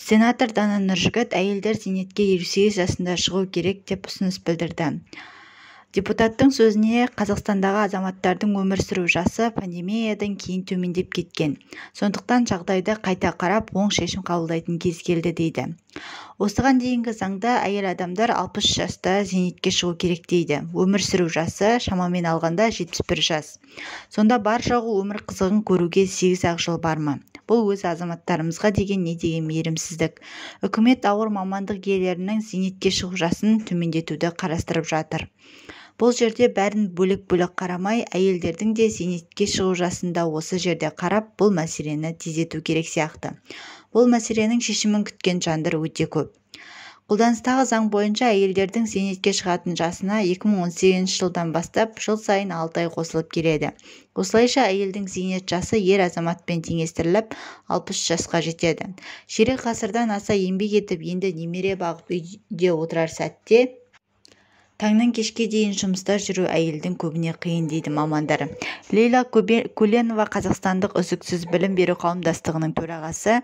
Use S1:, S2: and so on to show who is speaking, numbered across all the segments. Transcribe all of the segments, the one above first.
S1: Сенатор Дана Нұржігіт әйелдер зейнетке 58 жасында шығу керек деп ұсыныс білдірді. Депутаттың сөзіне Қазақстандағы азаматтардың өмір сүру жасы пандемиядан кейін төмендеп кеткен. Сондықтан жағдайды қайта қарап, оң шешім қабылдайтын кез келді дейді. Осыған дейінгі заңда әйел адамдар 60 жаста зейнетке шығу керек дейді. Өмір сүру жасы шамамен алғанда 71 жас. Сонда бар жоғы өмір қызығын көруге 8-ақ жыл бар ма? Бұл өз азаматтарымызға деген не деген мейірімсіздік. Үкімет ауыр мамандық иелерінің зейнетке шығу жасын төмендетуді қарастырып жатыр. Бұл жерде бәрін бөлек-бөлек қарамай, әйелдердің де зейнетке шығу жасында осы жерде қарап, бұл мәселені тездету керек сияқты. Бұл мәселенің шешімін күткен жандар өте көп. Қолданыстағы заң бойынша әйелдердің зейнетке шығатын жасына 2018 жылдан бастап жыл сайын 6 ай қосылып келеді. Осылайша әйелдің зейнет жасы ер азаматпен теңестіріліп, 60 жасқа жетеді. Ширек ғасырдан аса еңбек етіп, енді немере бағып үйде отырар сәтте таңнан кешке дейін жұмыста жүру әйелдің көбіне қиын дейді мамандар. Лейла Көленова, Қазақстандық үздіксіз білім беру қауымдастығының төрағасы,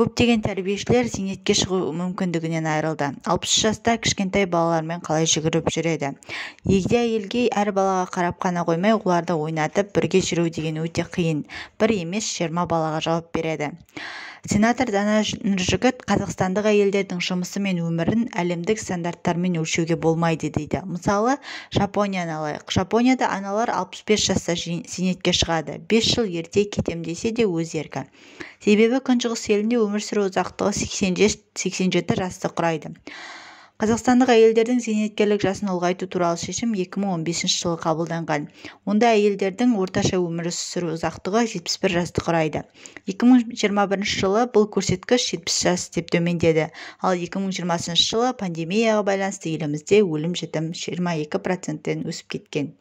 S1: көптеген тәрбиешілер зейнетке шығу мүмкіндігінен айырылды. 60 жаста кішкентай балалармен қалай жүгіріп жүреді? Егде әйелге әр балаға қарап қана қоймай, оларды ойнатып, бірге жүру деген өте қиын. Бір емес, 20 балаға жауап береді. Сенатор Дана Нұржігіт қазақстандық әйелдердің жұмысы мен өмірін әлемдік стандарттармен өлшеуге болмайды дейді. Мысалы, Жапонияны алайық. Жапонияда аналар 65 жаста зейнетке шығады. 5 жыл ерте кетем десе де өз еркі. Себебі күншығыс елінде өмір сүру ұзақтығы 87 жасты құрайды. Қазақстандық әйелдердің зейнеткерлік жасын ұлғайту туралы шешім 2015 жылы қабылданған. Онда әйелдердің орташа өмір сүру ұзақтығы 71 жасты құрайды. 2021 жылы бұл көрсеткіш 70 жас деп төмендеді. Ал 2020 жылы пандемияға байланысты елімізде өлім-жітім 22%-тен өсіп кеткен.